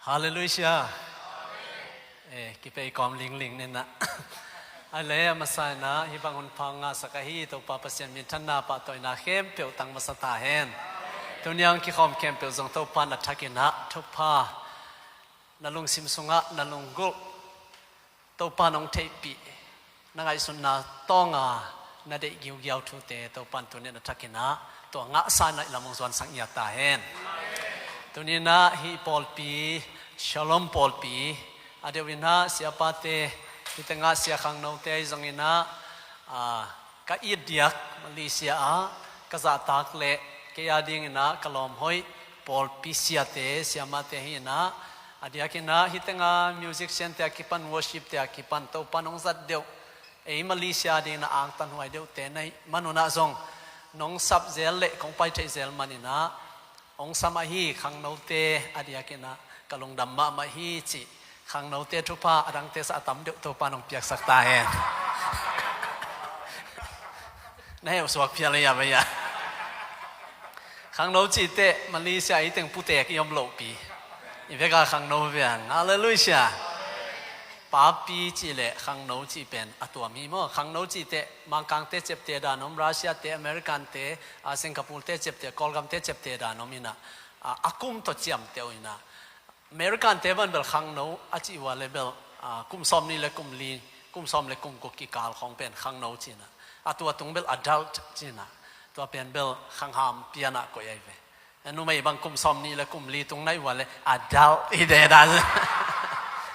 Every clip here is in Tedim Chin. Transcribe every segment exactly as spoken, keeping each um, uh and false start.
Halleluiah. Eh, kipei kawm lingling nina. A le a masa ina hih bang hun pha ngahsak ahi Topa Pasian minthanna pahtawina khempeuh tang masa ta hen. Tuniang kikhawm khempeuh zong Topa na thak ina thupha, na lungsim sungah na lunggulh Topa nong theihpih, na ngaihsutna tawnga na deih giugiau thute Topan tunin a thakinah tua ngahsa na i lam hong zuansak ngiat ta hen. Tuninah hih pawlpi, Shalom pawlpi a deuh inah siapate, hih tengah sia khangnote ahi zonginah, a, ka it diak Malaysia ah ka zahtak leh kei a dinginah ka lawmhoih pawlpi siate siamate hi inah, a diakinah hih tenga musician te a kipan, worship te a kipan Topan hong zat deuh, ei Malaysia dinginah angtan huai deuhte na hih manunah zong nong sap zel leh kong pai theih zel maninah hong sam ahi khangnote a diakinah ka lungdam mahmah hi cih, khangnote thupha a dangte sa a tam deuh Topan hong piaksak ta hen. Na heusuak phial ei a vei a. Khangno cih teh Malaysia i teng putek i om lohpi. I veka khangno viang. Halleluiah. Papi cih le khangno cih pen a tuam hi maw. Khangno cih teh Mangkangte ciapte dan om, Russia te, American te, a, Singapore te ciapte, Kawlgam te ciapte dan om inah, a, a kum tawh ciamteh uh inah. American te ban bel khangno a cih ua le bel, a, kum sawm nih le kum li, kum sawm le kum guk kikal khawng pen khangno cinah. A tua tung bel adult cinah. Tua pen bel khangham pianah koih ahi ve. Numei bang kum sawm nih le kum li tung naih ua le adult hi de da.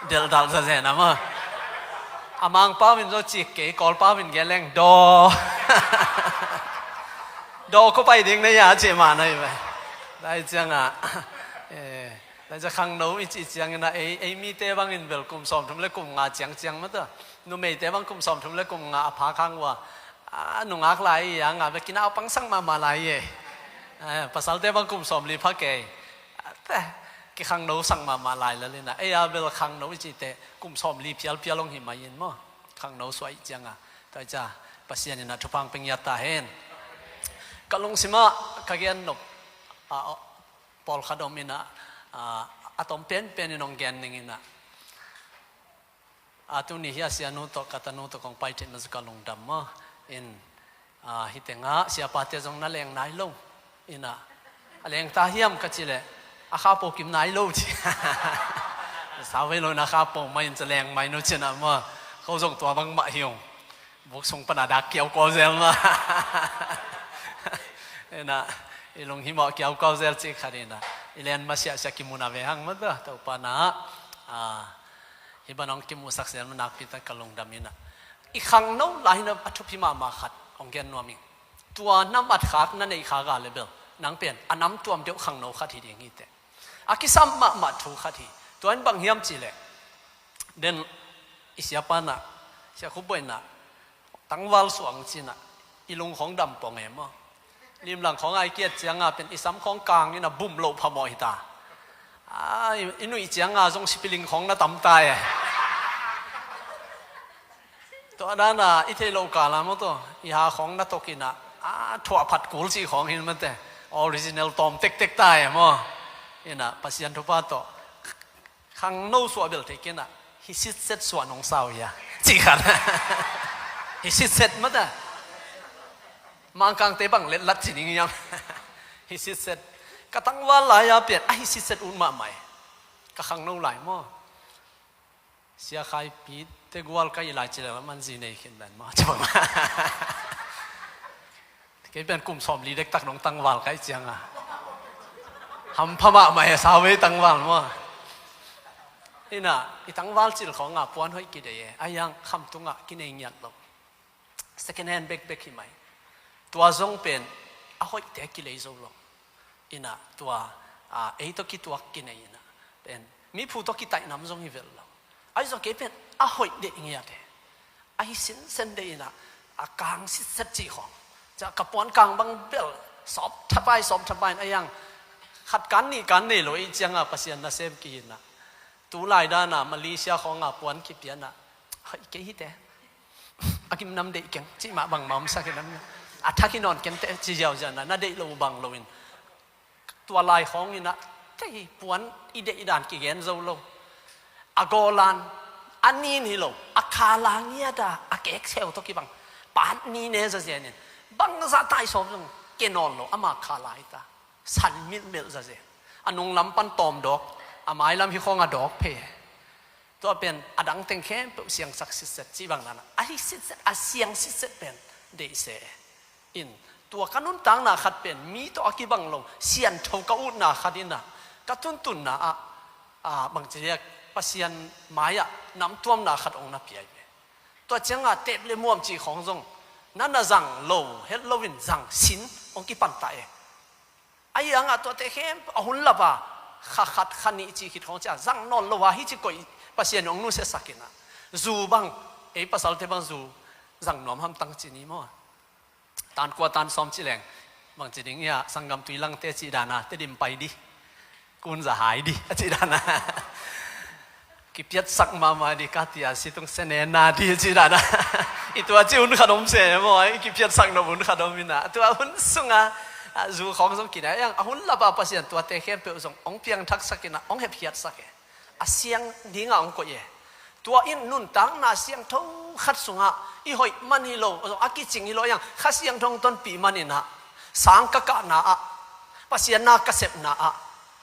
Deldal zazen a maw. A Mangpau in zo cik kei, Kawlpau in gen leng daw. Daw ko pai ding na ya cih mah na hi ve. Dai ciangah, eh, Laisa khangno i cih ciangin a ei, ei mite bangin bel kum sawmthum le kum nga ciangciang mata. Numeite bang kum sawmthum le kum nga a phak hang ua, a, nungak lai i a nga bek kinau pangsak mahmah lai e. Eh, pasalte bang kum sawmli pha kei. A, te, kikhangno sak mahmah lai lalina. Ei a bel khangno i cihte kum sawmli phialphial hong hi mai in maw. Khangno suah i cianga. Tua i ca, Pasian in a thupha hong pia ngiat ta hen. Ka lungsimah ka gen nop, a, pawlkhat om inah, a, a tom penpen in hong gen ning inah. A, tuni hi a sianu tawh ka tanu tawh kong pai theih na zu ka lungdam maw. In, a, hih tengah siapate zong na leng nai lo. Inah, a leng ta hiam ka cih leh, a khapo kim nai lo ci. Sa vei lo inah khapo mai in ca leng mai no cinah maw. Ko zong tua bangmah hi ung. Buk sung pana dak kiau kau zel ma. Ena, i lunghimawh kiau kau zel cih khat ina, i len masiahsiah kimun a ve hang mata Topa na, a, hih banah hong kimuhsak zel ma nakpi tak ka lungdam ina. I khangno lai hina a thupi mahmah khat hong gen nuam ing. Tua na matkhak na neihkhak a le bel nang pen a namtuam deuh khangno khat hi ding hi teh. A kisam mahmah thu khat hi. Tua in bang hiam cihleh, den i siapa na, Sia Khup Bawi na, tangval suang cina, i lung khong dam pong e maw. Limlang khong ai kiat cianga pen i sam khong kang ina bum loh phamawh hita. A, i, i nuih cianga zong sipiling khong na tamta e. Tua dana i theih loh kala maw tua, i ha khong na tok ina, a, thuah phat kul cih khong hin mate. Original tawm tektek ta e maw. Ina, Pasian thupha tawh. Khangno suah bel thei kena, hi sitset suah nong sau hia. Cih khat. Hi sitset mata. Mangkangte bang letlat ci ning hiam. Hi sitset. Ka tangval lai-a pian, a hi sitset ut mahmah e. Ka khangno lai maw. Sia Khaipi te gual ka i lai cileh man zi nei khin dan maw. Kei pian kum sawmli dektak nong tangval ka i cianga. Hampha mahmah e sau vei tangval maw. Ina, i tangval cil khonga puan hoih kidei e. A yang khamtunga kinei ngiat lo. Second hand bag bek hi mai. Tua zong pen a hoihte kilei zo lo. Ina, tua, a, ei tawh kituak kinei ina. Pen, mi phu tawh kitaih nam zong hi vel lo. Ai zong kei pen a hoih deh ngiat e. A hi sinsen deh ina, a kang sitset cih khong. Ca ka puan kang bang bel, sawp thapai, sawp thapai in a yang. Khat kan nih kan nei lo ei cianga Pasian nasem kihi ina. Tu lai dana, Malaysia khonga puan kipiana. Hoih kei hi te. A kim nam deih keng, cih mah bangmah om sak hi nam. A thak hi nawn keng te, ci ziauziau na, na deih lo bang lo in. Tua lai khong ina, Thei puan i deih dan kigen zo lo. A gawlan, a nin hi lo, a khala ngiata, a kek seu tawh kibang. Pan ni ne zazenin. Bangzah taisawm zong ke nawn lo, ama khala hi ta. San milhmelh zazen. A nunglam pan tawm dawk, a mailam hi khawng a dawk phe. Tua pen a dang teng khempeuh siangsak sitset cih bang dan a. A hi sitset, a siang sitset pen deih se. In, tua ka nuntakna khat pen mi tawh a kibang lo, siantho ka utna khat in ah, ka tuntunna ah, ah, bangci diak, Pasian mai-ah namtuamna khat hong na pia hi ve. Tua ciangah tep le muam cih khawng zong na na zang lo, het loin zang sin hong kipan ta e. A hiangah tuate khempeuh a hun lap a, kha khat kha nih cih khit khawng ciah zang nawn lo a, hi ci koih Pasian hong nusiasak in ah. Zu bang, ei pasalte bang zu zang nuam hamtang ci ni maw? Tan kua tan sawm ci leng, bangci ding ia, sanggam Tuilangte cih dana, Tedim pai di, kun za hai di a cih dana. Kipiatsak mahmah di ka tia, situng senena di a cih dana. I tua ci hun khat om se maw, i kipiatsak nop hun khat om in ah. Tua hun sunga, ah, zu khawng zong kina, iang a hun lapa Pasian tuate khempeuh zong hong piangthaksak in ah, hong hepkhiatsak e. A siang dingah hong koih e. Tua in nuntakna siangtho khat sungah i hoih man hi lo, a kicing hi lo, iang Kha Siangtho hong tonpih man in ah, sang ka kahna ah, Pasian na ka sepna ah,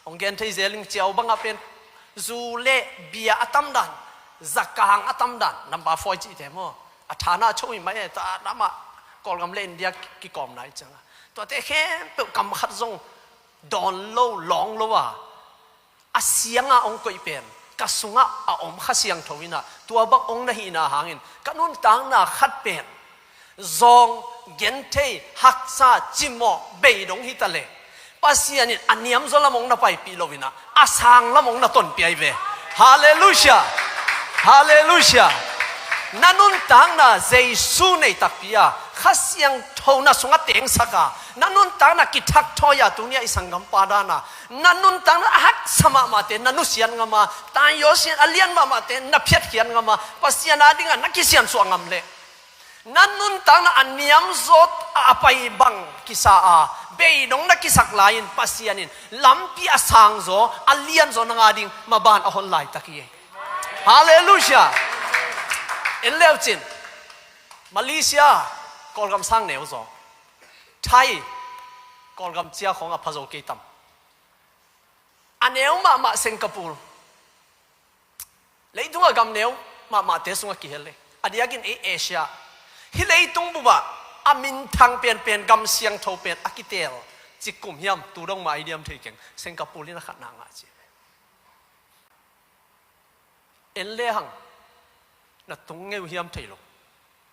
hong gen thei zel ing, ciau bangah pen zu le bia a tamdan, zakang a tamdan, nampa fawi cihte maw, a thana cho hi mai e, ta namah Kawlgam le India kikawmna i cianga, tuate khempeuh kam khat zong dawn lo, lawng lo a, a sianga hong koih pen ka sungah a om Kha Siangtho in ah, tua bang hong na hihna hangin ka nuntakna khat pen zawng, genthei, haksa, cimawh, beidong hi ta le, Pasian in a niamzaw lam hong na paipih lo in ah, a sang lam hong na tonpih ahi ve. Halleluiah. Halleluiah. Na nuntakna Jesu nei takpi a, Kha Siangtho na sungah tengsak a, na nuntakna kithak thawi a, tuni-ah i sanggampa dana, na nuntakna a haksa mahmahte na nusiat ngam a, taiawsian a lian mahmahte na phiatkhiat ngam a, Pasian a dingah na kisiansuah ngam leh, na nuntakna a niamzaw a pai bang kisa a, beidong na kisak lai-in Pasian in lampi a sangzaw, a lianzaw nang a ding maban a hon laitak hi. Halleluiah. En leucin, Malaysia, Kawlgam sang neu zaw. Thai, Kawlgam cia khawng a pha zo kei tam. A neu mahmah Singapore. Leitung a gam neu mahmahte sungah kihel e. A diakin ei Asia, hih leitung bupah a minthang penpen, gam siangtho pen a kitel, cik kum hiam, tu dong mah ei diam thei keng, Singapore in a khatna ngah ci. En lehang na tung ngei uh hiam thei lo.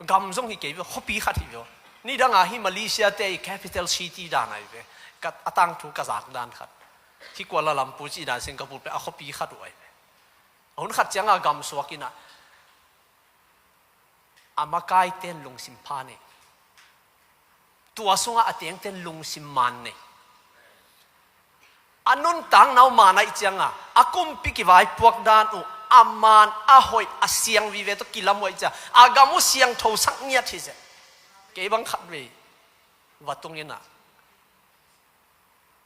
Gam zong hi kei ve, khuapi khat hi ve. Nidanga hih Malaysia te i capital city dan ahi ve. Ka, a tangthu ka zak dan khat. Hih Kuala Lumpur cih dan Singapore pen a khuapi khat uh ahi ve. A hun khat cianga gam suak in ah, a makaite'n lungsim pha nei. Tua sungah a tengte'n lungsim man nei. A nuntakna uh man ahih cianga, a kumpi kivaipuak dan uh, a man, a hoih, a siang vive tawh kilam uh ahih cianga, a gam uh siangtho sak ngiat hi zeh. Kei bang khatvei va tung in ah,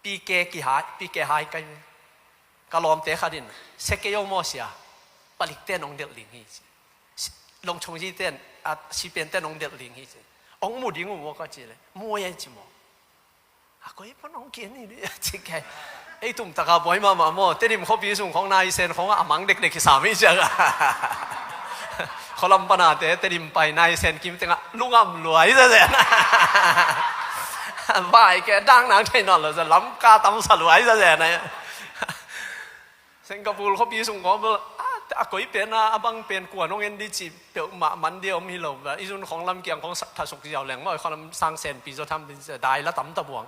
P K kihai, P K hai kai ve. Ka lawmte khat in, "Sia kei o maw sia, palikte'n hong delh ding hi," ci. "Longchongji te'n, a, sipente'n hong delh ding hi," ci. "Hong mu ding uh maw?" ka cih leh, "Mu ei," ci maw. "A koi pan hong kien hi," ci kei. Ei tumtaka buai mahmah maw, Tedim khuapi sung khawng naisen khawngah a mang dekdek hi sam hi ciangah. Khualam panate Tedim pai naisen kim tengah lungam luai zazen. Vai ke dang nang thei nawn lo zah, lamka tamsa luai zazen. Singapore khuapi sung khawng bel, a, a koi pen a, a bang pen kua nong en di cih peuhmah man dia om hi lo. I zun khawng lam kiang khawng sak thasuk ziau leng maw, khualam sang senpi zaw tham din sia, dai la tam ta buang.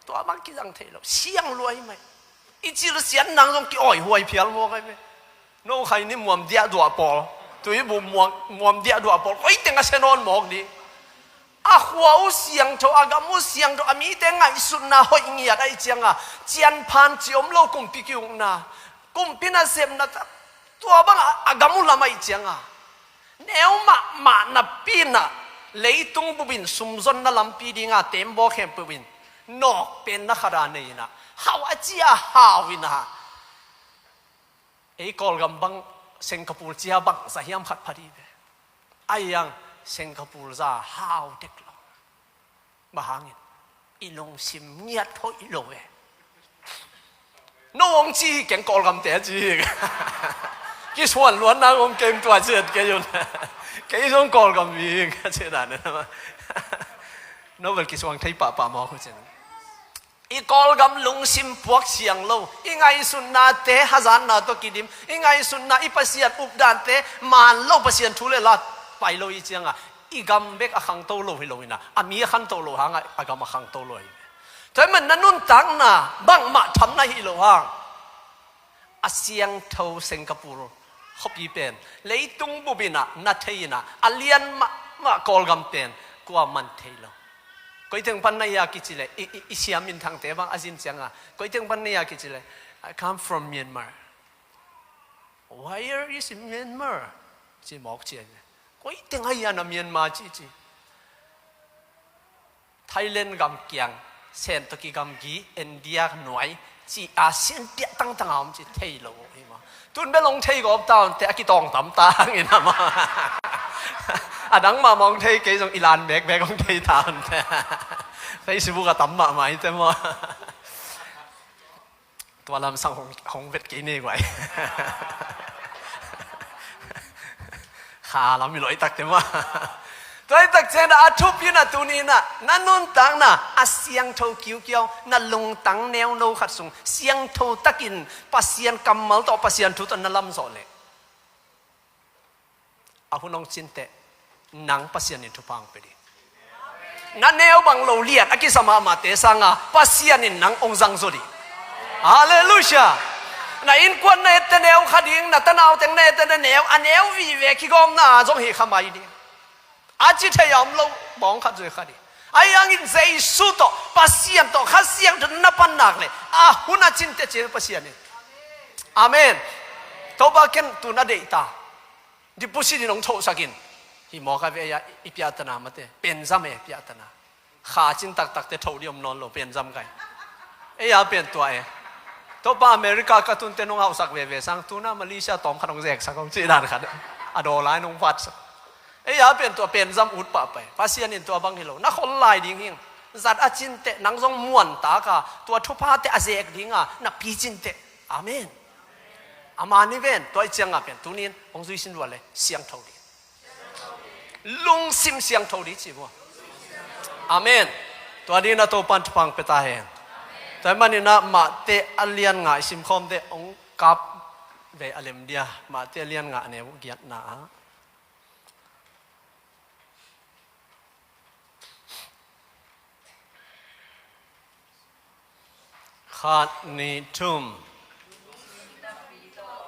Tua bang kizang thei lo, siang luai mai. I cil sian nang zong ki-awi huai phial mawk ai ve. No khai ni muam diah duah pawl, tui bu muam, muam diah duah pawl, koi teng a sia nawn mawk dih. A khua uh siangtho, a gam uh siangtho, a mite ngaihsutna hoih ngiat ahih cianga, cianphan ci om lo kumpi ki-ukna, kumpi nasepna ta, tua banga a gam uh lam ahih cianga, neu mahmah napi-in ah, leitung bupin sumzonna lampi dinga tembaw khempeuh in Nawk pen na khat a nei in ah, hau a ci a hau in ah, ei Kawlgam bang Singapore ci a bang za hiam khat pha dih ve. Ahi hang Singapore za hau dek lo. Bang hangin i lungsim ngiat hoih lo ve. No hong ci hi keng, Kawlgamte a ci hi. Kisuan luatna hong kem tua ciat kei un. Kei zong Kawlgam mi hi ka ci dan. No bel kisuang thei pahpah mawk uh cin. I Kawlgam lungsim puak siang lo, i ngaihsutnate hazatna tawh kidim, i ngaihsutna, i Pasian updante man lo, Pasian thu le la pai lo i cianga, i gam bek a khangto lo hi lo in ah, a mi a khangto lo hangah a gam a khangto lo hi. Tua ahih man na nuntakna bangmah tham na hi lo hang, a siangtho Singapore khuapi pen leitung bup in ah na thei in ah, a lian mahmah Kawlgam pen kuaman thei lo. Koi teng pan na hia kici leh, i, i, i sia minthangte bang a zin cianga, koi teng pan na hia kici leh, "I come from Myanmar." "Where is Myanmar?" ci mawk ci a. "Koi teng a hia na Myanmar?" ci ci. "Thailand gam kiang, Sen tawh kigamgi, India nuai," ci, Asian piah tangtang a om ci, thei lo hi maw. Tun bel hong thei gawp ta un teh, a kitawng tam ta hangin a maw. A dang mahmah hong thei kei zong i lan bekbek hong thei ta un teh. Facebook a tam mahmah hi teh maw. Tua lam sang hong, hong vet kei ne guai. Kha lam i loi tak te maw. Tua i tak ciang a thupi na tuni na, na nuntakna a siangtho kiukiau, na lungtang neuno khat sung siangtho takin Pasian kammal tawh, Pasian thu tawh na lamzawh leh, a hun hong cin teh, nang Pasian in thupha hong pia ding. Na neu bang lo lian a kisa mahmahte sanga Pasian in nang hong zangzaw ding. Halleluiah. Na innkuan na ette neu kha ding, na tanau teng na ette na neu, a neu vive kigawmna zong hi kha mai ding. A ci thei a om lo, bawng khat zui kha ding. Ahi hangin Jesu tawh, Pasian tawh, Kha Siangtho na pan nak leh, a hun a cin teh ci Pasian in. Amen. Topa ken tu na deih ta. Deposit in hong thohsak in. Hi mawk a ve a, i piahtana mate. Penzam e piahtana. Kha cin taktak te thoh dih om nawn lo, penzam kai. Ei a pen tua e. Topa America ka tun te nong hauhsak veve sang, tuna Malaysia tawm khat hong zeksak hong cih dan khat. A daw lai nong vatsak. Ei a pen tua penzam ut pahpah e. Pasian in tua bang hi lo. Na khol lai ding hing. Zat a cin teh, nang zong muan taka, tua thupha te a zek dinga, na pi cin teh. Amen. A mani ven, tua i cianga pen, tunin, hong zui sin vua le, siangtho dih. Lungsim siangtho dih ci vua. Amen. Tua dih na Topan thupha hong pia ta hen. Tua i manin ah Mate a lian nga i simkhawm teh, hong kap ve a lem dia, Mate a lian nga a neu giatna ah. Khat, nih, thum.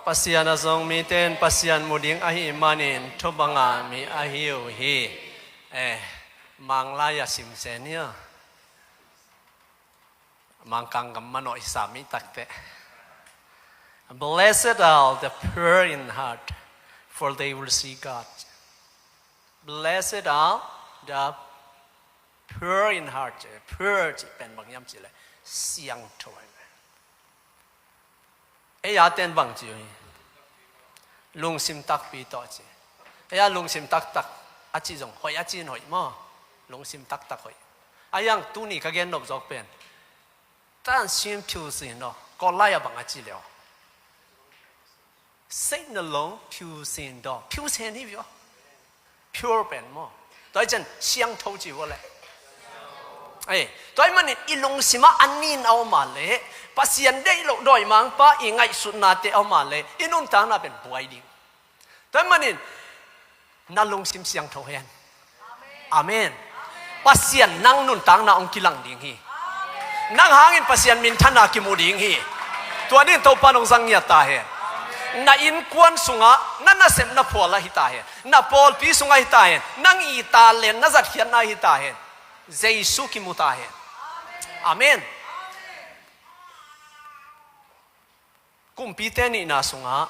Pasian a zong mite in Pasian mu ding ahih manin thupha ngah mi ahi uh hi. Eh, Manglai a sim sen hi a. Mangkang gam manawh i sam i tak teh. Blessed are the pure in heart, for they will see God. Blessed are the pure in heart. Pure cih pen bang hiam cih leh siangtho hi. Ei a ten bang ci uh hi. Lungsim takpi tawh ci. Ei a lungsim taktak a ci zong hoih a ci in hoih maw. Lungsim taktak hoih. A hiang tuni ka gen nop zawk pen. Tan sim phiu sin daw. Kawllai a bang a ci leh aw. Seihna long phiu sin daw. Phiu sen hi viau. Pure pen maw. Tua i cian siangtho ci vua leh. Ei, tua i manin i lungsim ah a nin a om a leh, Pasian deih loh dawimangpa i ngaihsutnate a om a leh, i nuntakna pen buai ding. Tua i manin na lungsim siangtho hen. Amen. Pasian nang nuntakna hong kilang ding hi. Nang hangin Pasian minthanna kimu ding hi. Tua ding Topa nong zang ngiat ta hen. Na innkuan sungah, na nasepna phualah hi ta hen. Na pawlpi sungah hi ta hen. Nang i talent na zatkhiatna hi ta hen. Jesu kimu ta hen. Amen. Kumpite nihna sungah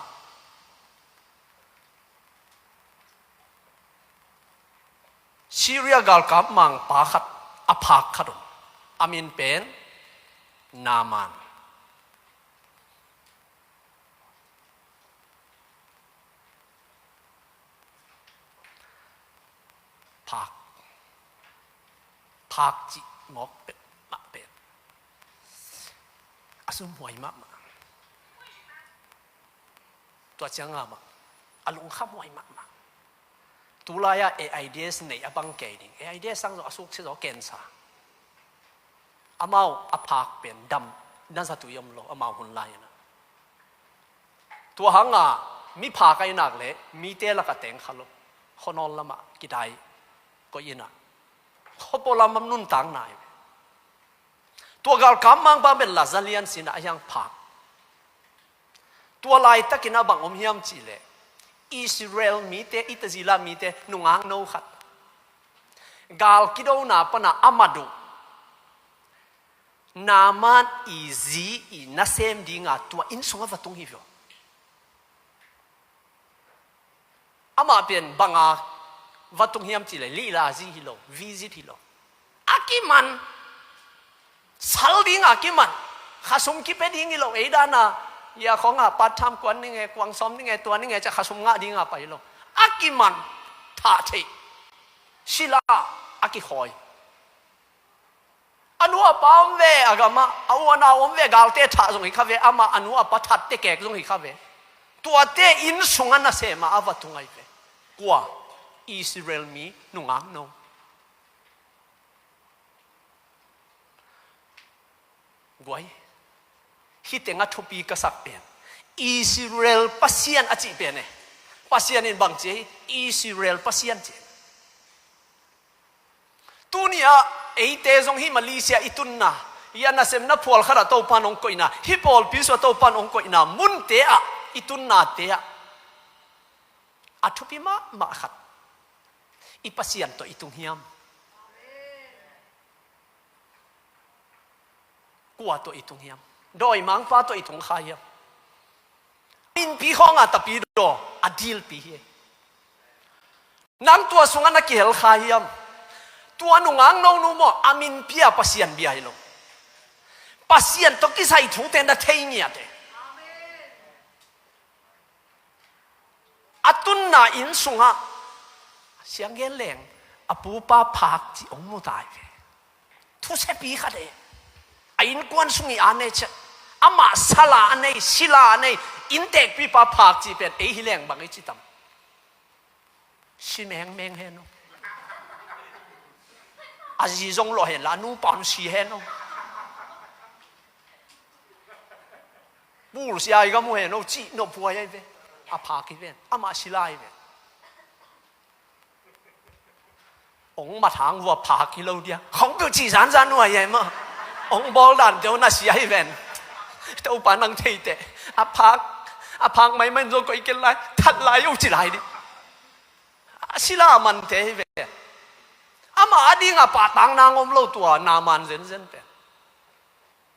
Syria galkap mangpa khat a phak khat om. A min pen Naaman. Phak. Phak cih mawk peuhmah pen a sum huai mahmah. Tua ciang amah a lungkham huai mahmah. Tulai-ah AIDS nei a bang kei ding. AIDS sang zaw a suksia zaw cancer. Amau a phak pen dam na zat uh hi om lo, amau hun lai-in ah. Tua hanga mi phak a i nak leh mite lakah teng kha lo. Khuanawl lamah kidai koih in ah, khuapua lamah nuntak nai. Tua galkap mangpa pen laza lian sinah a hiang phak. Tua laitakin a bang om hiam cihleh, Israel mite, i tazila mite nungakno khat gal kidona pana a mat uh Naaman i zi i nasem dinga tua inn sungah va tung hi veh. Amah pen banga va tung hiam cihleh, lila zi hi lo, visit hi lo. A kiman, sal dinga kiman, khasum kipia ding hi lo, ei dana, ia khonga part time kuan ning e, kuang sawm ning e, tua ning e, cia khasum ngah dinga pai lo. A kiman, thah theih, sila, a kikhawi. A nu a pa om ve a gamah, a u a nau om ve, galte thah zong hi kha ve, amah a nu a pa thatte kek zong hi kha ve. Tuate inn sungah nasema a va tung ahi ve. Kua? Israel mi nungakno. Guai. Hih teng a thupi ka sak pen Israel Pasian a cih pen e. Pasian in bang ci hi? Israel Pasian ci. Tuni-ah eite zong hih Malaysia i tunna, hih a nasemna phual khatah Topa'n hong koihna, hih pawlpi sungah Topa'n hong koihna munte ah, i tunnate ah a thupi mahmah khat, i Pasian tawh i tung hiam? Kua tawh i tung hiam? Dawimangpa tawh i tung kha hiam? Minpi khawnga tapi daw a dilpi hi. Nang tua sungah na kihel kha hiam? Tua nungak nonu maw, a minpi-a Pasian bia hi lo. Pasian tawh kisai thute na thei ngiat e. A tunna inn sungah siang gen leng a pupa phak cih hong mu tai ve. Thusiapi khat e. A innkuan sung i a nei ciah, amah sala a nei, sila a nei, inntekpipa phak cih pen ei hi leng bang i ci tam? Si mengmeng hen aw. A zi zong lawh hen la, a nupa hong si hen aw. Bulsia i gam uh hen aw, cih nophuai ahi ve. A phak hi ven, amah sila hi ven. Ong mat hang vua phak hi lo dia. Khong peuh cih zanzan uh ahi mah. Ong bawl dan teuh na sia hi ven. Topa nang theite. A phak, a phak maimai in zong koih ken lai, that lai uh ci lai dih. A sila a mante hi ve. Amah a dinga pahtakna ngom lo tua, Naaman zenzen pen.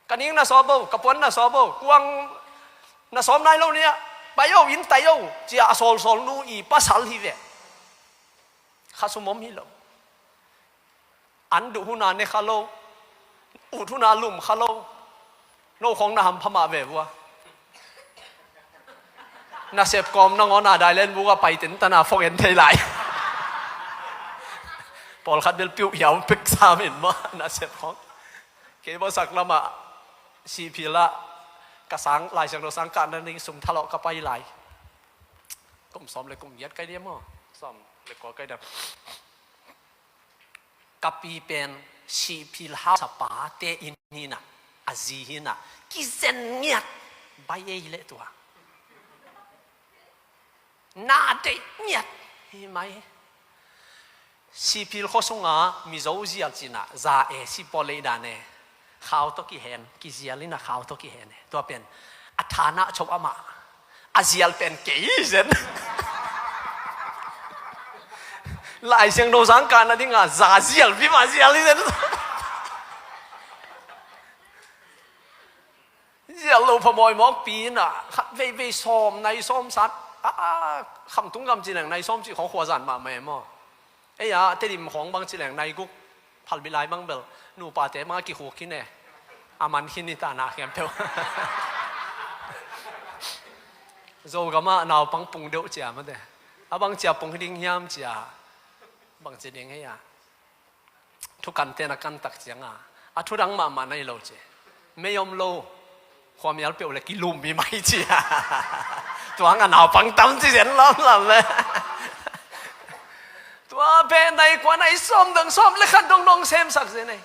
Ka ning na sawp o, ka puan na sawp o, kuang na sawp nai lo nia, pai o, inn tai o, cia a sawlsawl nu i pasal hi ve. Khasum om hi lo. An duh huna ne kha lo, ut huna lum kha lo. No khong na hampha mah ve vua. Nasep kawm nangawna dailen buk a pai tentana phone en thei lai. Pawlkhat bel piuh hiau pek sam in mah nasep khong. Kei bawlsak lamah sihphil ah ka sang, Lai Siangtho sang kahna ding sum thalawh ka pai lai. Kum sawm le kum giat kai dia maw? Sawm le kua kai dia. Ka pi pen sihphil hausa pate inn hinah, a zi hinah kizen ngiat bai ei hi leh tua. Na deih ngiat hi mai. Sihphil khua sunga Mizo zial cinah, za e, sihpawl lei dan e. Khau tawh kihen, kizial inah khau tawh kihen e. Tua pen a thanah chop amah, a zial pen kei hi zen. Lai Siangtho sang kahna dinga za zial, bima zial hi zen. Zial lo phamawimawkpi inah khat veivei sawm, nai sawm sat. A, a, Khamtung gam ci leng nai sawm cih khawng khuazan mahmah e maw. Ei-a Tedim khawng bang ci leng nai guk Phalbi lai bang bel nupate bang a kikhuk khin e. A man khin hi ta na khempeuh. Zogam ah naupang pung deuh cia mate. A bang cia pung hi ding hiam cia. Bang ci ding hi a. Thukan ten a kan tak cianga a thudang mahmah na hi lo ci. Mei om lo. Khuamial peuh le kilum mi mai ci a. Tua nga naupang tam ci zen lamlam le. Tua pen nai kua nai sawm dong sawm le khat dong dong semsak zen ei.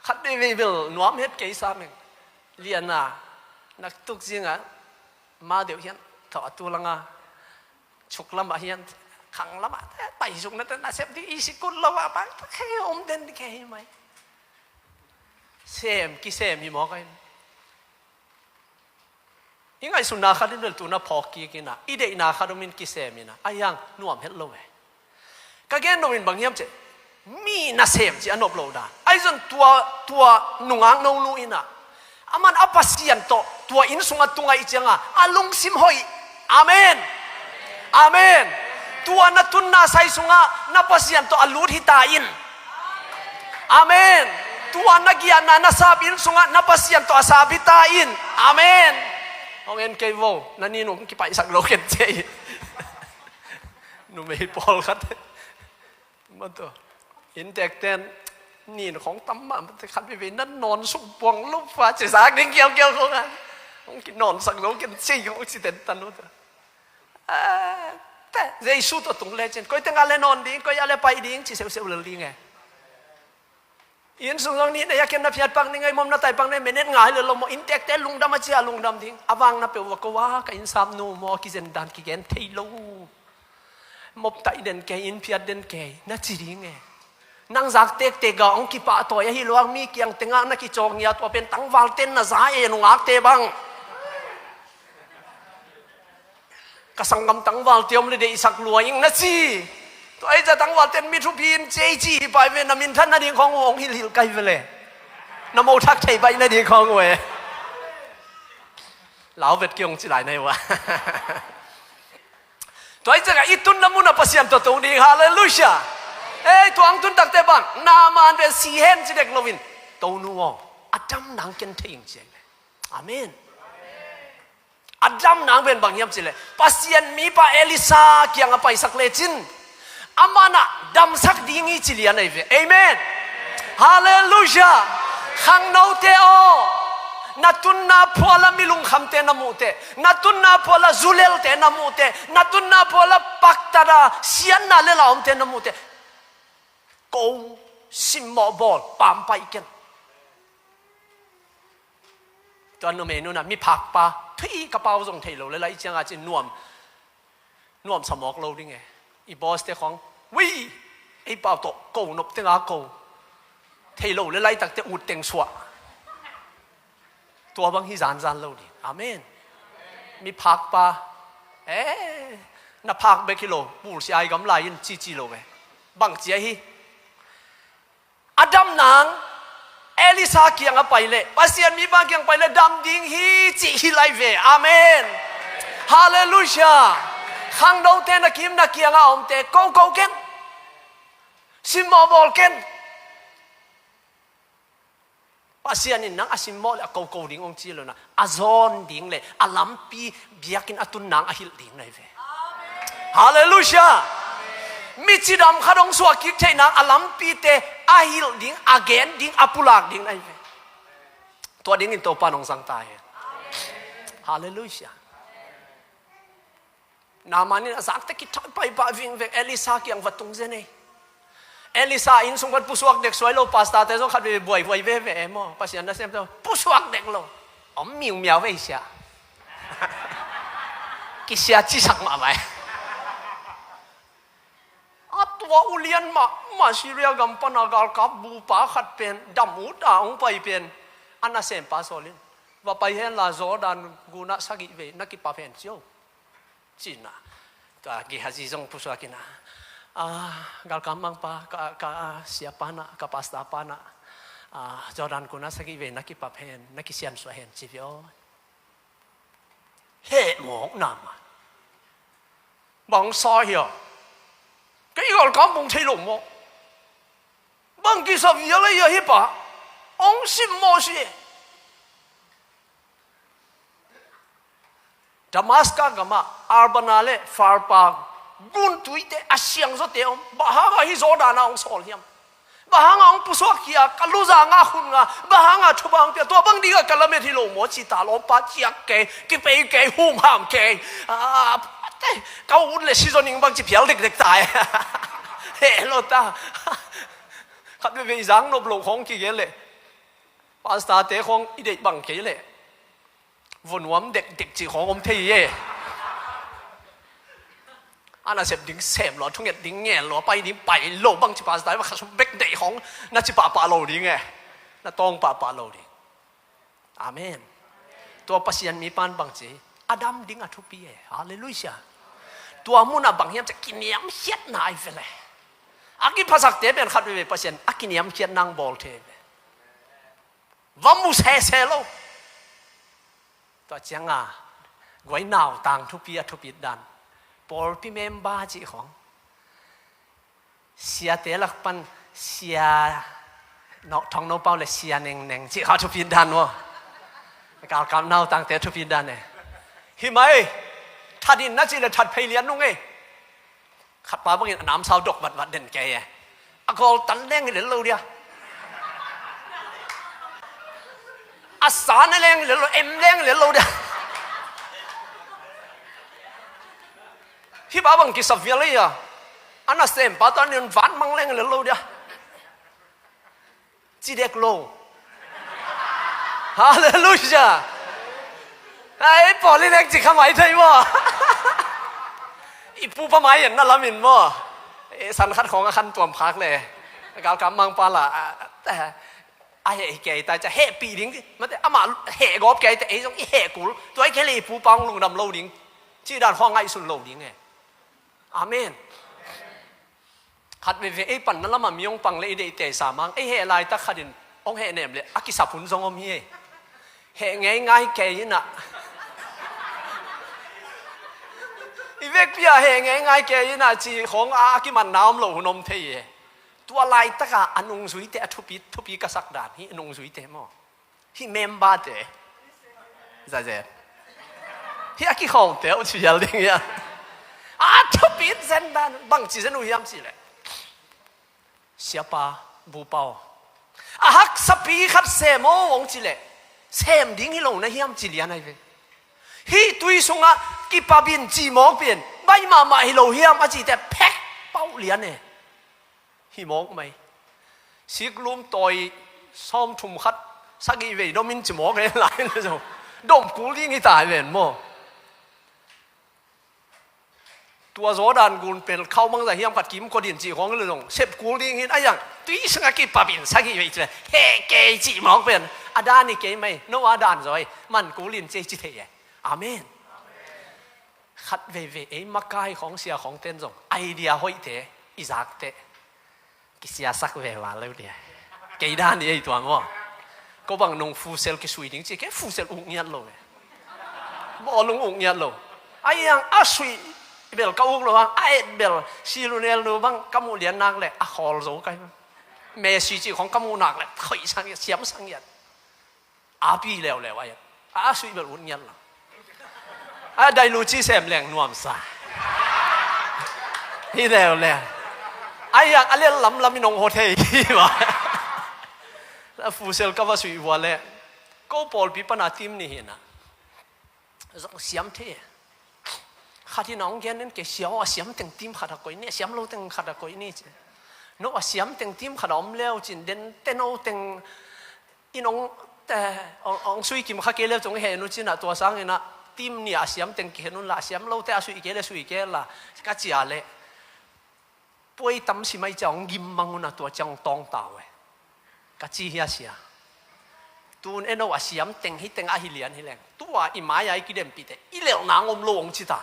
Khat veivei bel nuam het kei sa meng. Liana naktuk zinga ma deuh hian thaw a tulanga chuk lamah hian khang lamah te paisuk na te nasep ding i sikul lo ah bang ta khe om den khe hi mai. Sem kisem hi mawk a hin. I ngaihsutna khat in bel tuna phawk kik ina i deihna khat om in kisem ina a hiang nuam het lo e. Ka gen lo in bang hiam ceh mi nasem ci a nop lo dan a hi zon tua tua nungak nonu ina a man a Pasian tawh tua inn sungah tungaih cianga a lungsim hoih. Amen. Amen. Tua na tunna sai sungah na Pasian tawh a lut hi ta in. Amen. Tua na giahna na sap inn sungah na Pasian tawh a sap hi ta in. Amen. Hong en kei vo na ni nung kipaihsak lo ken cei. Numei pawlkhat. Mato. Inntek ten nin khong tam mah mate khat veve na nawn suk puang lo fa ci sak ding kiaukiau khong a. Hong kinawnsak lo ken cei hong ci ten tan lo ta. Te Jesu tawh tung le cin koi tengah le nawn ding koi a le paih ding ci seuseu lel ding e. Inn sung zong nih na ya ken na phiat pak ning ei mom na tai pak ning menet ngai le lo maw inntekte lungdam a cia lungdam ding a vang na peuh va ko a ka innsap nu maw a kizen dan kigen thei lo. Mop taih den kei inn phiat den kei na ci ding e. Nang zak tektek a hong kipahtawi ahi luak mi kiang tengah na kicawk ngia tua pen tangval ten na za e nungakte bang. Ka sanggam tangvalte om le deihsak lua ing na ci. Tua ei ca tangvalte an mi thupi in ci ei ci hi pai ve na minthan nading khawng uh hong hilhilh kai ve le. Na mo thak thei pai nading khawng uh e. Lau vet ki hong ci lai na hi uh a. Tua ei cakah i tunna munah Pasian tawh tong ding halleluia. Ei tua ang tun takte bang na man pen si hen ci dek loin. Tonu aw a dam nang ken thei ing ci ei le. Amen. A dam nang pen bang hiam cileh Pasian mipa Elisa kiang a paisak lecin aman ah damsak ding hi ci lian ahi ve. Amen. Halleluia. Khangnote aw, na tunna phuala milungkhamte na muhteh, na tunna phuala zulelte na muhteh, na tunna phuala paktata siatna lela omte na muhteh ko simmawh bawl pampai ken. Tua numei nuna miphakpa thui ka pau zong thei lo le lai cianga ci nuam nuamsa mawk lo ding e. I boss te khawng ui ei pau tawh ko nop tenga ko thei lo le laitakte ut teng suah. Tua bang hi zanzan lo ding. Amen. Miphakpa e na phak bek hi lo pulsia ai gam lai in cici lo ve. Bang cia hi a dam nang Elisa kiang a pai leh Pasian mipa kiang pai leh dam ding hi cih hi lai ve. Amen. Halleluia. Khangnote na kim na kianga omte koko ken. Simmawh bawl ken. Pasian in nang a simmawh le a koko ding hong ci lo na a zawn ding le a lampi biakinn a tun nang a hilh ding na hi ve. Halleluia. Mi cidam khat hong suah kik theih nang a lampite a hilh ding a gen ding a pulak ding na hi ve. Tua dingin Topa nong zang ta hi. Halleluia. Naaman in a zakte kithawi paipah vingvek Elisa kiang va tung zen ei. Elisa inn sung pan pusuak dek suai lo pastate zong khat veve buaihuai veve e maw Pasian nasem te pusuak dek lo. Om miumiau vei sia. Kisia cisak mahmah e. A tua ulian mahmah Syria gam pana galkap bupa khat pen dam uta hong pai pen a nasempa sawlin va pai henla Jordan gunah sagih vei na kipap hen cio. Cina tua Gehazi zong pusuak ina galkam mangpa ka, ka siapa na ka pasta pa na Jordan kuna sagih vei na kipap hen na kisiansuah hen ci vio. Heh mawk nama bangsa hia kei galkam bung thei lo maw. Bang kisa vial ahi a hi pa. Ong simmawh si. Damaska gamah Arbana le Farpa guntuite a siangzawte om. Bang hanga hi Jordan ah ong sawl hiam? Bang hanga ong pusuak hi a, ka luzanga hun nga, bang hanga thubang pia, tua bang dinga ka lamet hi lo maw ci ta lawmpa ciak kei, kipei kei, humham kei. Ah, te, ka ut le si zaw ning bang ci phial dekdek ta e. He lo ta. Khat veve i zang nop lo khawng kigen le. Pastor te khawng i deih bang kei le. Vua nuam dekdek cih khawng om thei e. A nasep ding sem lo, a thunget ding ngen lo, a pai ding pai lo bang ci pastor, va kha sum bek deih khawng na ci pahpah lo ding e. Na tawng pahpah lo ding. Amen. Tua Pasian mi pan bang ci, a dam ding a thupi e. Halleluiah. Tua munah bang hiam ci kiniamkhiatna ai vele. A kiphasakte pen khat veve Pasian a kiniamkhiatna ang bawl thei ve. Va mu sese lo. Tua cianga guai nautang thupi a thupit dan. Pawlpi member cih khawng. Siate lak pan sia no, thong no pau le sia nengneng cih khawng thupit dan maw. Galkap nautangte thupit dan e. Hi mai. That in na cih le that phei lian nung e. Khat pa bangin a namsau dok vatvat den kei e. A gawl tan leng hi lel lo dia. A sa ne leng hi lel lo, em leng hi lel lo dia. Hi pa bang kisa vial hi a. A nasem pa tan in van mang leng hi lel lo dia. Ci dek lo. Halleluiah. Ai, pawl i nek ci kha mai thei maw? I pupa mai en na lamin maw? E, san khat khawng a khan tuam khak le. Galkap mangpa la, a, a, a heh kei ta, ca hehpih ding. Mate, amah heh gawp kei ta, ei zong i heh kul. Tua i kei le i pupa hong lungdam lo ding. Ci dan khawng ngaihsun lo ding e. Amen. Khat veve ei panna lamah mi hong pang le i deihte sa mang, ei heh laitak khatin hong heh nem le a kisap hun zong om hi. Heh ngeingai kei inah, i vekpi ah heh ngeingai kei inah ci khawng a, a kimanna om lo hun om thei hi. Tua laitaka a nungzuite a thupi, thupi ka sak dan hi, a nungzuite maw? Hih memberte. Zazen. Hih a kikhawmte uh ci hial ding hiam? A thupit zen dan bangci zen uh hiam cih leh, siapa, bupa aw, a haksapi khat sem aw hong cih leh sem ding hi lo na hiam ci lian ahi ve. Hih tui sungah kipabin cih mawk pen baih mahmah hi lo hiam a cihte phek pauh lian e. Hi mawk mai. Siklum tawi sawmthum khat sagih vei dom in ci mawk e lai na zong. Dom kul ding hi ta hi ven maw? Tua Jordan gun pel khau bangzah hiam khat kim kua din cih khawng hi lo zong. Sep kul ding hin a yang. Tui sungah kipabin sagih vei ci ven. Heh kei cih mawk pen. A dan hi kei mai. No a dan zaw hi. Man kul in ci ci thei e. Amen. Khat veivei ei makai khawng sia khawng ten zong idea hoihte i zakteh kisiasak ve val lo dia. Kei dan i ei tuam aw. Ko bang nung fusel kisui ding ci kei fusel uk ngiat lo ve. Bawlung uk ngiat lo. A iang a sui bel ka uk lo hang a et bel silunel nu bang ka muh lian nak le a khawl zo kai. Messi ci khawng ka muh nak le khoih sang ngiat siam sang ngiat. A pi leuleu a iat a sui bel ut ngiat lo. A dai lu ci sem leng nuamsa hi leuleu. A iang a lian lamlam in ong ho thei hi va. A fusel ka va sui vua le ko pawlpi pana tim ni hi na. Zong siam thei. Khat in a hong gen in kei sia aw a siam teng tim khat a koih ni a siam lo teng khat a koih ni ci. No a siam teng tim khat a om leu cin den teno teng in ong, eh, ong, ong sui kim kha kei leu cong i heh nu cinah tua sanginah tim ni a siam teng kihen unla a siam lote a sui kei le sui kei la ka cia le. Puai tam si mai cia ong gim mang unah tua cia ong tawng ta uh e. Ka ci hi a sia. Tun eno a siam teng hi teng a hi lian hi leng tua i mai-a i kidempihte i lelh nang om lo ong cita.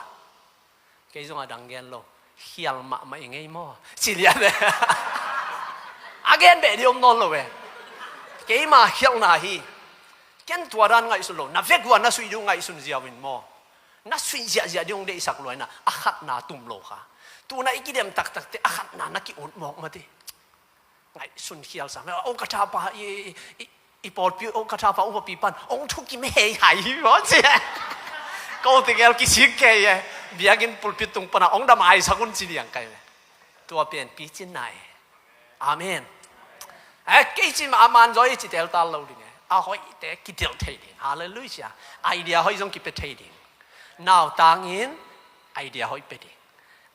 Kei zong a dang gen lo. Khial mahmah i ngei maw ci lian e. A gen beh di om nawn lo e. Keima khialhna hi. Ken tua dan ngaihsun lo na vek uh a na suih di uh ngaihsun ziau in maw? Na suih ziahziah ding hong deihsak luaina a khatna tum lo kha. Tuna i kidem taktakte a khatna na ki-ut mawk mati. Ngaihsun khial sa. O ka thapa, i, i, i, i pawlpi, o ka thapa, upapi pan hong thukim hei hai hi maw ci. Ko tegel kisik kei e. Biakinn pulpit tung pana hong damai sak un ci liang kai ve. Tua pen picinna e. Amen. Eh, kei ci mah a manzaw i ci teltal lo ding e. A hoihte kidelh thei ding. Halleluiah. Idea hoih zong kipia thei ding. Nautangin idea hoih pia ding.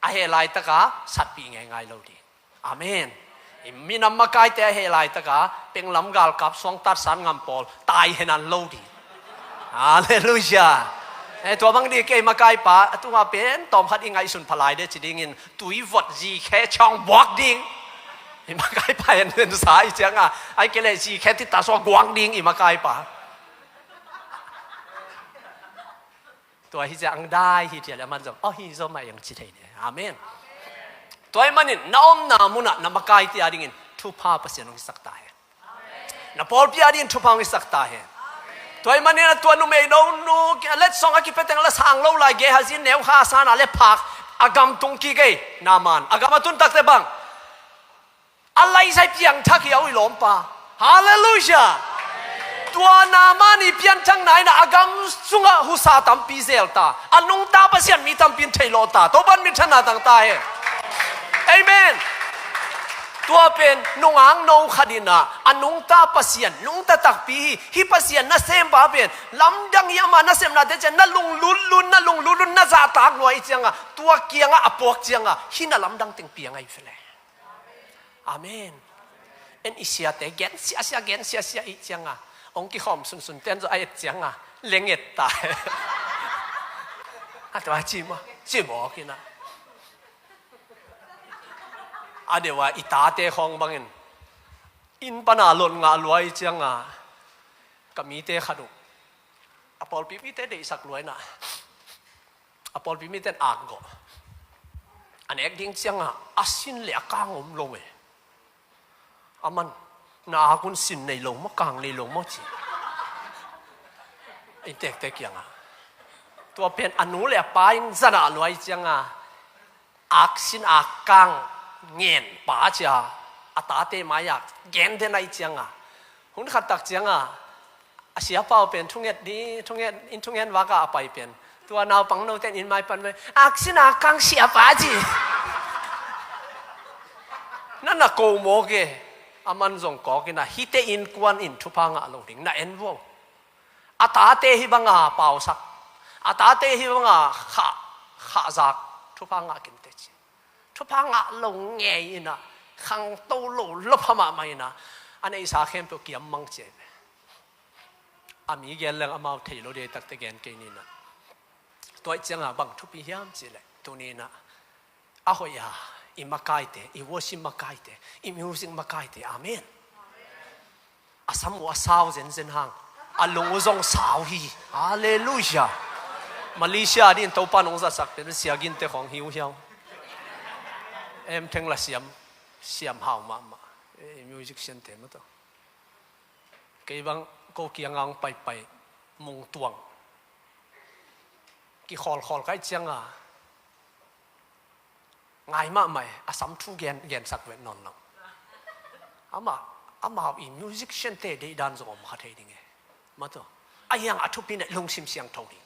A heh laitaka satpih ngeingai lo ding. Amen. I minam makaite a heh laitaka penglam galkap suangtat san ngam pawl tai henan lo ding. Halleluiah. Eh, tua bang ding kei makaipa a tungah pen tawmkhat i ngaihsun phalai de ci dingin tui vot zikhe ciang buak ding. I makaipa en en sa i cianga ai kei le zikhe tita sua guang ding i makaipa. Tua hi ciang dai hi ciang le aman zong aw hi zaw mah iang ci thei ne. Amen. Tua i manin na omna munah na makaite a dingin thupha Pasian hong hisak ta hen. Na pawlpi a dingin thupha hong hisak ta hen. Tua i manin a tua numei no nu letsong a kipia teng la sang lo lai Gehazi neu kha sana le phak a gam tung kik ei. Naaman a gam a tun takte bang a laizai piangthak hi a ui lawmpa. Halleluiah. Tua Naaman i pianthakna in a gam sungah husa tampi zel ta. A nungta Pasian mi tampi in theilawh ta. Topan minthanna tang ta hen. Amen. Tua pen nungak no khat in a nungta Pasian nungta takpi hi. Hih Pasian nasempa pen lamdang hi. Ama nasemnate ciang na lunglutlun na lunglutlun na zahtak lua i cianga tua kiangah a puak cianga hih na lamdang teng piang ahi ve le. Amen. En i siate gen siasia gen siasia i cianga hong kikhawm sunsun ten zaw a et cianga lenget ta. A tua cimawk cimawk ina. A deuha i tate khawng bangin inn pana lot ngah lua i cianga ka mite khat uh a pawlpi mite deihsak lua ina. A pawlpi mite in akgawh a nek ding cianga a sin le a kang om lo e. Aman na akun sin nei lo maw kang nei lo maw ci. I tektek kiangah tua pen a nu le a pa in zanah luai cianga ak sin ak kang ngen pa cia a tate mai-ah gen den ahi cianga hun khat tak cianga a siapa uh pen thunget di thunget in thungen vaka a pai pen tua naupang note in mai pan ve ak sin ak kang siapa ci. Na na ko mawk e. A man zong kawk ina hite innkuan in thupha ngah lo ding na en vo. A tate hi banga pausak a tate hi banga khah khahzak thupha ngah kinte ci. Thupha ngah lo ngei ina khangto lo lopha mahmah ina a neihsa khempeuh kiam mang cia hi ve. A mi gen leng amau thei lo dei takte gen kei nina. Tuaih cianga bang thupi hiam cihleh tunina a hoih a i makaite i worship makaite i music makaite amen. A sam uh a sau zenzen hang a lung uh zong sau hi. Halleluia. Malaysia din Topa nong zatsak pen siaginte khawng hiu hiau. Em theng la siam siam hau mahmah. Musician te maw tawh kei bang ko kianga hong paipai mungtuang kikhawlkhawl kai cianga ngai mahmah e. A sam thu gen gensak vet nawn lo. Amah amau i musician te deihdan zong om kha thei ding e. Maw tawh a hiang a thupi ne lungsim siangtho ding.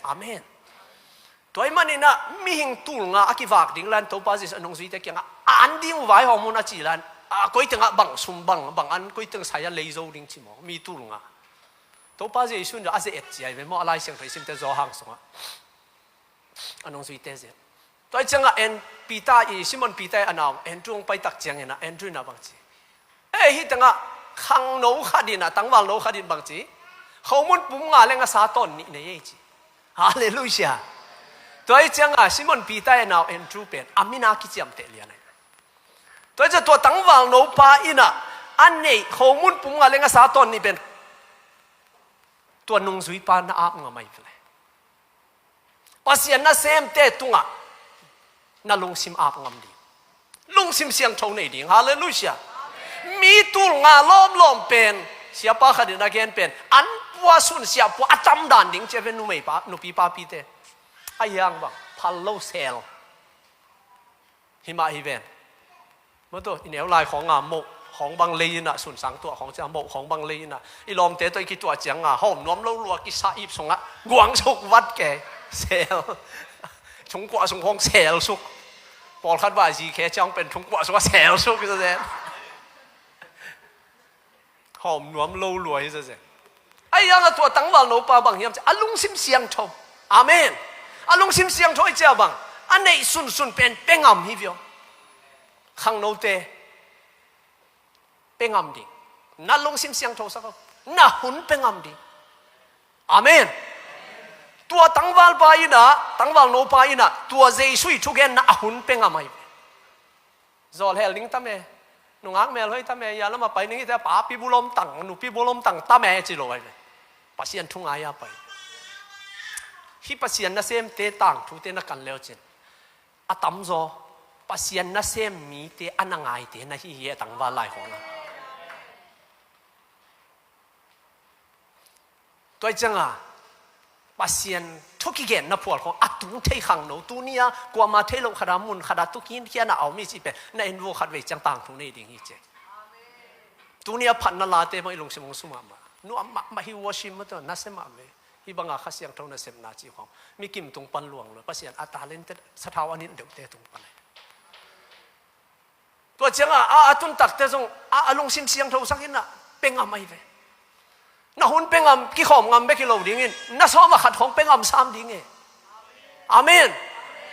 Amen. Tuai maninah mihing tulnga a kivak ding lan Topa Jesu a nungzuite kiangah a an ding uh vaihawm hun a ci lan a koitengah bang sum bang bang an koiteng sai a leizo ding ci maw mi tulnga. Topa Jesu in a ze et ciai ve maw a Lai Siangtho i simte Zawhang sungah a nungzuite zet. Tuai ciangah en Peter i Simon Peter i a nau Andrew hong paitak cianginah Andrew inah bang ci. Ei hih tengah khangno khat in a tangvalno khat in bang ci. Khomun pum nga le ngasa tawn nih nei ei ci. Halleluia. Tuai cianga Simon Peter e nau Andrew pen a mina kiciamteh lian ai. Tuai cia tua tangvalno pa ina a neih khomun pum nga le ngasa tawn nih pen tua nungzuipa na ap ngam ai vele. Pasian nasemte tungah na lungsim ap ngam ding. Lungsim siangtho nei ding. Halleluia. Mi tulnga lawmlawm pen siapa khatin a gen pen an pua sun siah pua a tamdan ding cia ven numei pa nupi papite. A hiang bang phal lo sel. Himah hi ven. Mawtaw, i neu lai khawng a moh khawng bang lei in a, sunsang tuah khawng ciang moh khawng bang lei in a, i lawmte tawh i kituah ciang a hawm nuam lo lua, kisa ip sungah guangsuk vat kei. Sel. Thungkuah sung khawng sel suk. Pawlkhat bah zi khe ciang pen thungkuah sungah sel suk hi zazen. Hawm nuam lo lua hi zazen. Ahi hang a tua tangval nopa bang hiam ciah a lungsim siangtho. Amen. A lungsim siangtho i ciah bang a neih sunsun pen pengam hi viau. Khangnote, pengam ding. Na lungsim siangtho sak o. Na hun pengam ding. Amen. Tua tangvalpa in a, tangval nopa in a, tua Jesu i thugenna a hun pengam ahi. Zawlhel ding tam e. Nungak melhoih tam e. Ia lamah pai ning i te, papi bulom tang, nupi bulom tang tam e ci lo ahi ve. Pasian thu ngai a pai. Hih Pasian nasemte tangthute na kan leucin, a tamzaw Pasian nasem mite a na ngaite na hi hi, a tangval lai khawng a. Tua ciang a Pasian thu kigen na phual khawng a tung thei khangno, tuni a kuama thei loh khat a mun khat a tukin khian a a om hi cih pen na en vua, khat vei ciang tangthu nei ding hi ci. Tuni a phatna late mah i lungsim hong sum mahmah. Nuam mahmah hi, worship mah tawh nasia mahmah hi. Hih banga Kha Siangtho nasepna cih khawng mi kim tung pan luang lo, Pasian a talented, sathau a nin deuhte tung pan hi. Tua ciang a, a, a tun takte zong a, a lungsim siangtho sak in a, pengam ahi ve. Na hun pengam, kikhawm ngam bek hi lo dingin, na sawm a khat khawng pengam sam ding e. Amen.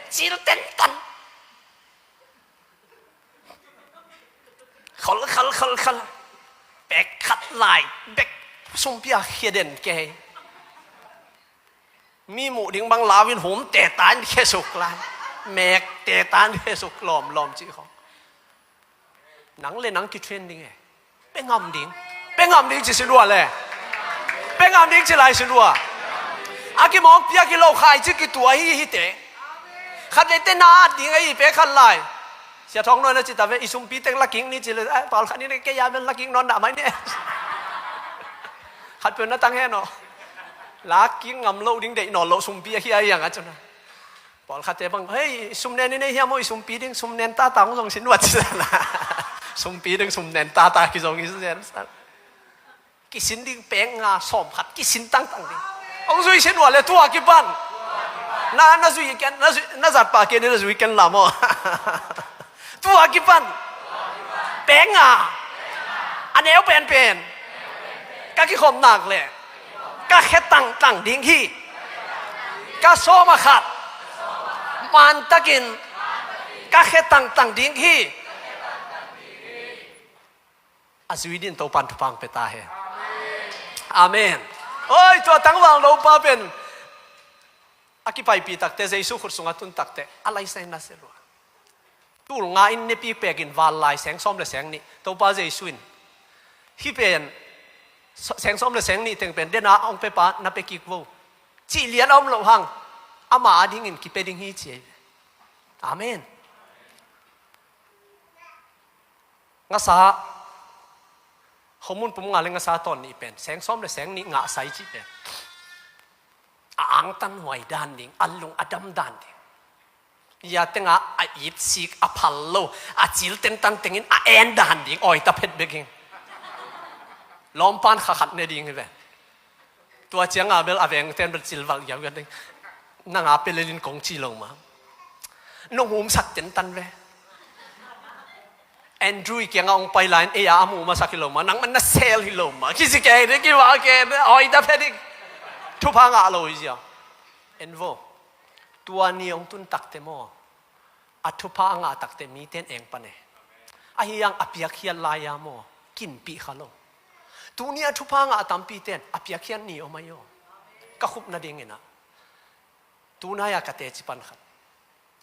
Cil tentan. Khol, khol, khol, khol. Pek khat lai bek sumpi a khia den kei. Mi muh ding bang lau in hum tetan khesuk lai. Mek tetan khesuk lawmlawm cih khawng. Nang le nang kitrain ding e. Pengam ding. Pengam ding ci si lua le. Pengam ding ci lai si lua. A kimawk piak hi lo, khaici kitua hi hi te. Khat le te na at ding ahi pek khat lai. Sia Thawng Nuai na ci ta ve, i sumpi teng lakik ni ci le, eh, pawlkhat ni kei a bel lakik nawn dah mai ni. Khat peuh na tang hen aw. Lakik ngam loh ding deih nawn loh sumpi ahi a hiang a cun. Pawlkhatte bang, hei, sum nen i nei hiam aw, i sumpi ding, sum nen tata hong zong sin vat ci la. Sumpi ding, sum nen tata kizong i zen. Kisin ding pek nga sawm khat, kisin tangtang ding. Hong zui sin vat le tua kipan. Na, na zui ken, na zui, na zat pah ken, na zui ken lam aw. Tua kipan. Pek nga. A neu penpen. Ka kikhop nak le. Ka khe tangtang ding hi. Ka sawm a khat. Mantakin. Ka khe tangtang ding hi. A zui din Topan thupha hong pia ta hen. Amen. Oi, tua tangval nopa pen a kipaipih takte, Jesu khut sungah tun takte, a laisai na se lua. Tul nga in nepi pekin val lai seng sawm le seng nih, Topa Jesu in, hih pen seng sawm le seng nih teng pen dena hong pia pa na pia kik vo. Cih lian a om loh hang, ama a dingin kipia ding hi ci. Amen. Ngasa, khomun pum nga le ngasa tawn nih pen seng sawm le seng nih ngahsai cih pen a angtan huai dan ding, a lung a dam dan ding. Ia tengah a itsik, a phal lo, a cil tentan tengin a en dan ding, awi ta phet bekin. Lawmpan kha khat ne ding hi ve. Tua ciang a bel a vengten bel cilvalh giaugiau ding. Nang a pelelin kong ci lo ma. Nong humsak tentan ve. Andrew i kiangah hong pai lai-in ei a a muh masak hi lo ma. Nang man na sel hi lo ma. Kisi kei de, kiva kei de. Awi ta phet ding. Thupha ngah lo hi zia. En vo. Tua ni hong tun takte maw, a thupha a ngah takte mite in eng pan e. Ahi hang a piakkhiat lai-a maw, kinpih kha lo. Tuni a thupha ngah tampite in a piakkhiat ni om ahi aw. Ka khupna dingin ah, tunai-a ka teci pan khat,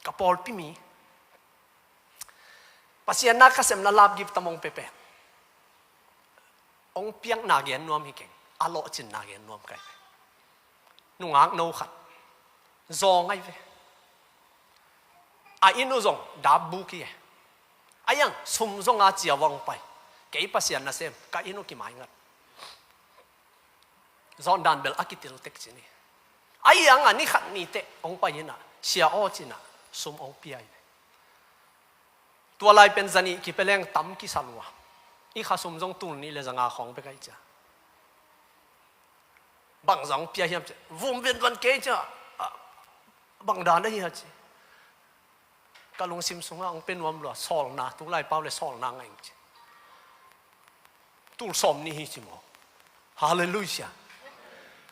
ka pawlpi mi, Pasian na ka sem na lap gip tam hong pia pen, hong piakna gen nuam hi keng, a lawhcinna gen nuam kai. Nungak no khat zawng ahi ve. A inn uh zong dapbuk hi e. Ahi hang sum zong a ciau a hong pai. Kei Pasian nasem, ka inn uh kimaingat. Zawndan bel a kitil tek ci ni. Ahi hang a ni khat ni teh hong pai in ah, sia aw ci-in ah sum hong pia hi ve. Tua lai pen zanih kipia leng tam kisa lua. I khasum zong tul nih le zanga khawng bek ahi cia. Bang zong pia hiam cia, vum venvan kei cia. Ah, bang dan ahi a ci. Ka lungsim sungah hong pia nuam lua, sawlna, tu lai pau le sawlna ngaih ing ci. Tul sawm nih hi ci maw? Halleluiah.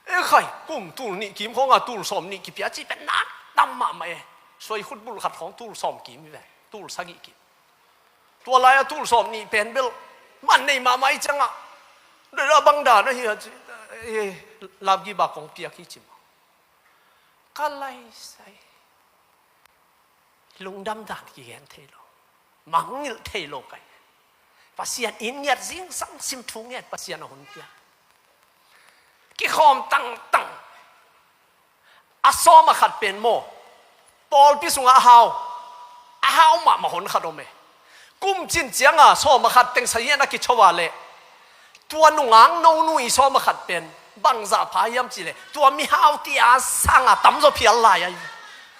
E khai, kum tul nih kim khawngah tul sawm nih kipia ci pen nak tam mahmah e. Suai khutbulh khat khawng tul sawm kim hi ve, tul sagih kim. Tua lai-a tul sawm nih pen bel man nei mahmah i ciangah, dada bang dan ahi a ci, e, lapgiba kong piak hi ci maw? Ka lai sai. Lungdam dan kigen thei lo, mangngilh thei lo kai. Pasian in ngiat zingsang, sim thu ngiat, Pasian a hun pia. Kikhawm tangtang. A sawm a khat pen maw, pawlpi sungah a hau, a hau mahmah hon khat om e. Kum cin cianga sawm a khat teng sa hian a kitho a leh, tua nungak nonu i sawm a khat pen bangzah pha hiam cih leh, tua mihau tia sanga tamzaw phial lai ahi.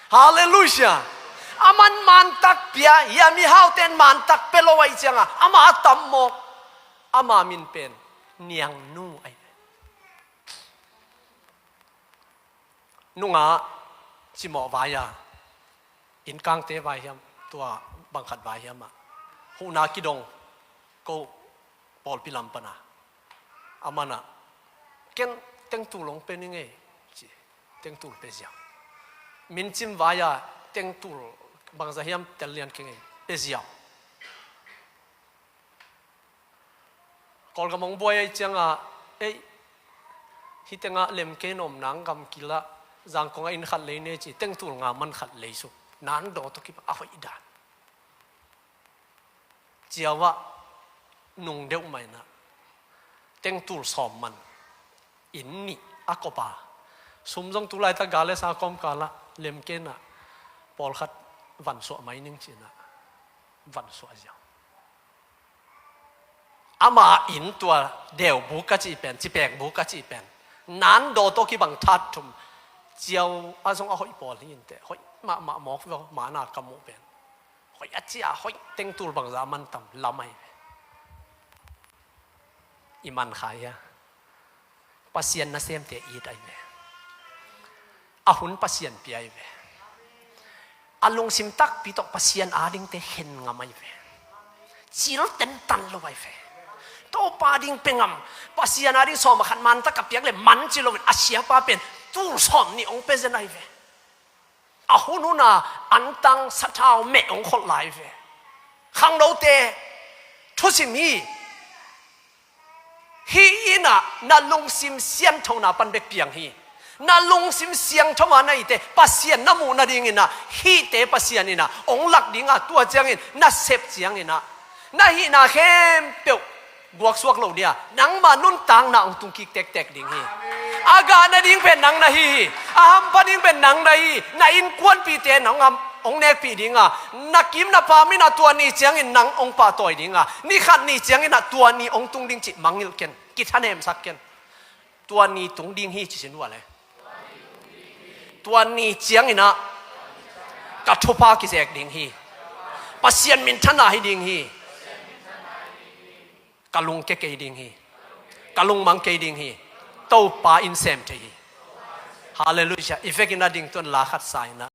Halleluiah. A man mantak pia, hia mihau ten mantak pia lo ahi cianga ama a tam mawk. Ama min pen Niangnu ahi. Nungah cimawh vai-a, innkangte vai hiam, tua bangkhat vai hiamah huhna kidong ko pawlpi lam pana. A manah, ken tengtul hong pe ning ei ci, tengtul pe ziau. Mincim vai-a tengtul bangza hiam tel lian keng ei, pe ziau. Kawlgam hong buai ahi ciangah, ei, hih tengah lemkei na om nang gamkilah, Zangkongah inn khat lei ne ci, tengtul nga man khat lei suk, nan daw tawh kibang a hoih dan. Ciauah nung deuh mah inah tengtul sawm man inn nih a kopa. Sum zong tu laitak ga le sa kawmkalah lemkei na pawlkhat vansuah mai ning cinah vansuah ziau. Ama inn tua deubu ka cih pen, cipekbu ka cih pen, nan daw tawh kibang that thum. Ciau a zong a hoih pawl hi inteh, hoih mahmah mawk veu, mana ka muh pen. Hoih a cia, hoih tengtul bangza man tam lam ahi ve. I man kha hia? Pasian nasemte it ahi ve. A hun Pasian pia ahi ve. A lungsim takpi tawh Pasian adingte hen ngam ahi ve. Cil tentan lo ahi ve. Topa ding pe ngam. Pasian ading sawm a khat mantak a piak le man ci loin a siapa pen tul sawm nih hong pe zen ahi ve. A hunhuna antang sathau meh hong kholh lai ve. Khangnote thusim hi. Hih innah na lungsim sianthona pan bek piang hi. Na lungsim siangtho a na hite Pasian na muh nadinginah hihte Pasian innah hong lak dinga, tua ciangin na sep cianginah na hihna khempeuh guaksuak lo dia, nangma nuntakna hong tungkik tektek ding hi. A gah nading pen nang na hi hi. A hampha ding pen nang na hi hi. Na innkuanpihte nang hong nekpih dinga, na kim na pam innah tua ni ciangin nang hong pahtawi dinga, ni khat ni cianginah tua ni hong tung ding cih mangngilh ken, kithanemsak ken. Tua ni tung ding hi ci sin uh a le. Tua ni cianginah ka thupha kizek ding hi. Pasian minthana hi ding hi. Ka lungke kei ding hi. Ka lungmang kei ding hi. Topa in sem thei hi. Halleluiah. I vekin a ding tuan la khat sa inah